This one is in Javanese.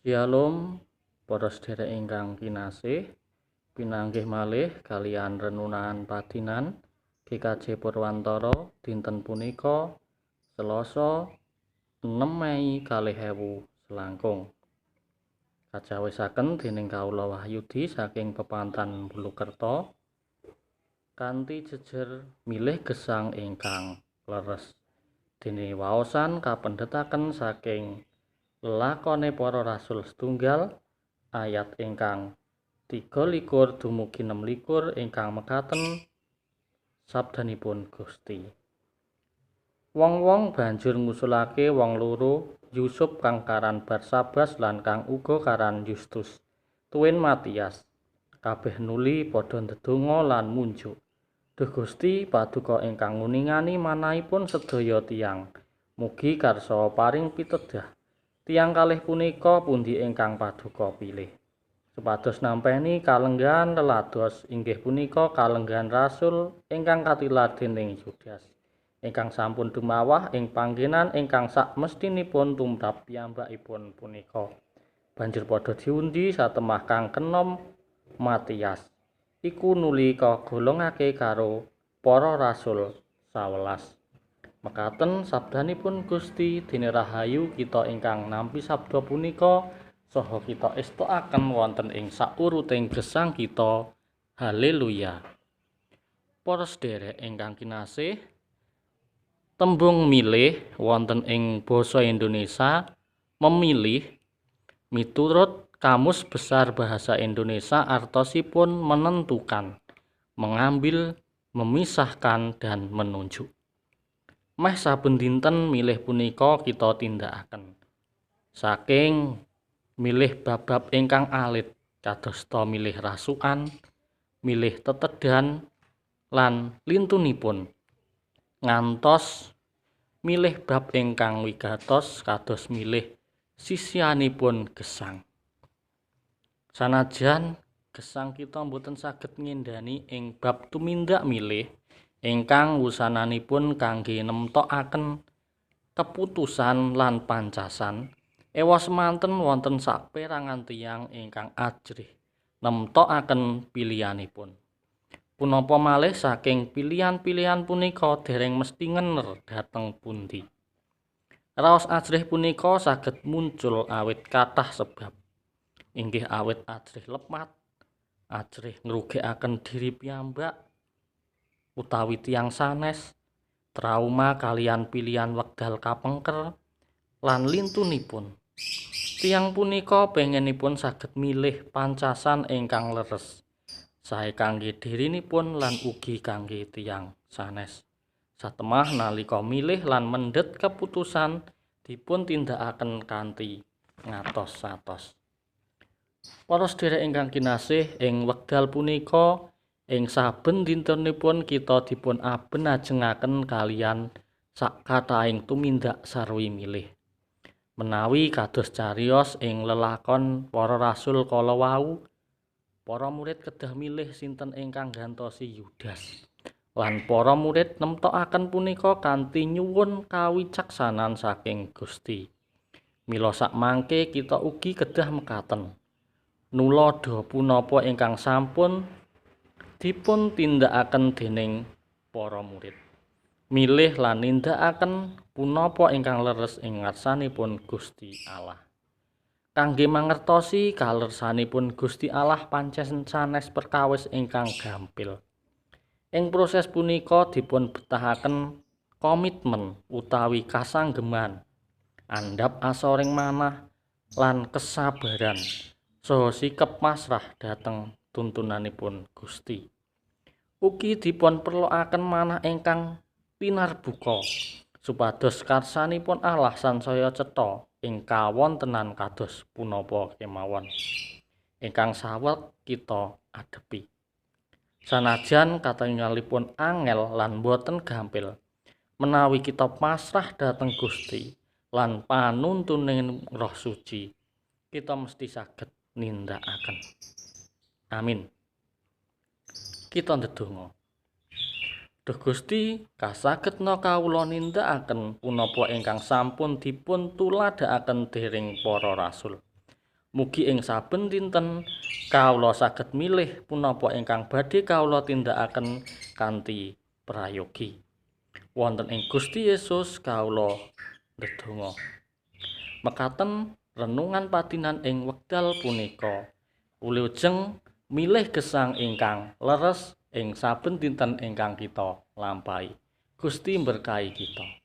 Shalom para sedherek ingkang kinasih, pinanggih malih kaliyan renunan padinan GKJ Purwantara dinten punika Selasa 6 Mei 2000 selangkung. Kacawisaken dening kawula Wahyudi saking Pepantan Bulukerto kanthi jejer milih gesang ingkang leres. Dene waosan kapendhetaken saking lelakone para rasul setunggal ayat ingkang 23 dumugi 26 ingkang mekaten sabdanipun Gusti. Wong-wong banjur ngusulake wong loro, Yusuf kang karan Barsabas lan kang uga karan Yustus, tuwin Matias. Kabeh nuli padha ndedonga lan munjuk. Duh Gusti, paduka ingkang nguningani manahipun sedaya tiyang, mugi karsa paring pitedah. Tiyang kalih punika pundi ingkang paduka pilih, supados nampeni kalenggahan lelados, inggih punika kalenggahan rasul ingkang katilar dening Yudas, ingkang sampun dumawah ing panggenan ingkang sakmestinipun tumrap piyambakipun punika. Banjur padha diundi satemah kang kenom Matias, iku nuli kagolongake karo para rasul 11. Mekaten sabdanipun Gusti, dene rahayu kita ingkang nampi sabda punika saha kita estokaken wonten ing sauruting gesang kita. Haleluya. Para sedherek ingkang kinasih, tembung milih wonten ing basa Indonesia memilih miturut Kamus Besar Bahasa Indonesia artosipun menentukan, mengambil, memisahkan, dan menunjuk. Meh saben dinten milih punika kita tindakaken. Saking milih bab-bab ingkang alit kadosta milih rasukan, milih tetedan lan lintunipun, ngantos milih bab ingkang wigatos kados milih sisianipun gesang. Sanajan gesang kita mboten saged ngendani ing bab tumindak milih ingkang wusananipun kangge nemtokaken keputusan lan pancasan, ewa semanten wonten saperangan tiyang ingkang ajrih nemtokaken pilihanipun. Punapa malih saking pilihan-pilihan punika dereng mesti ngener dhateng pundi. Raos ajrih punika saged muncul awit kathah sebab, inggih awit ajrih lepat, ajrih ngrugekaken diri piyambak utawi tiyang sanes, trauma kaliyan pilihan wekdal kapengker lan lintunipun. Tiyang punika pengenipun saged milih pancasan ingkang leres, sae kangge dirinipun lan ugi kangge tiyang sanes. Satemah nalika milih lan mendhet keputusan dipun tindakaken kanthi ngatos-atos. Para sedherek ingkang kinasih, ing wekdal punika ing saben dintenipun kita dipun aben-ajengaken kaliyan sakathahing tumindak sarwi milih. Menawi kados cariyos ing lelakon para rasul kala wau, para murid kedah milih sinten ingkang nggantosi Yudas. Lan para murid nemtokaken punika kanthi nyuwun kawicaksanan saking Gusti. Mila sakmangke kita ugi kedah mekaten nuladha punapa ingkang sampun dipun tindakaken dening para murid. Milih lan nindakaken punapa ingkang leres ing ngarsanipun Gusti Allah. Kangge mangertosi kalersanipun Gusti Allah pancen sanes perkawis ingkang gampil. Ing proses punika dipun betahaken komitmen utawi kasanggeman, andhap asoring manah lan kesabaran saha sikep pasrah dhateng tuntunanipun Gusti. Ugi dipun perlokaken manah ingkang pinarbuka supados karsanipun Allah sansaya cetha ing kawontenan kados punapa kemawon ingkang saweg kita adepi. Sanajan katingalipun angel lan boten gampil, menawi kita pasrah dhateng Gusti lan panuntuning Roh Suci, kita mesti saged nindakaken. Amin. Kita ndedonga. Duh Gusti, kasagedna kawula nindakaken punapa ingkang sampun dipun tuladhakaken dening para rasul. Mugi ing saben dinten kawula saged milih punapa ingkang badhe kawula tindakaken kanthi prayogi. Wonten ing Gusti Yesus kawula ndedonga. Mekaten renungan padinan ing wekdal punika. Wilujeng milih gesang ingkang leres ing saben dinten ingkang kita lampahi. Gusti mberkahi kita.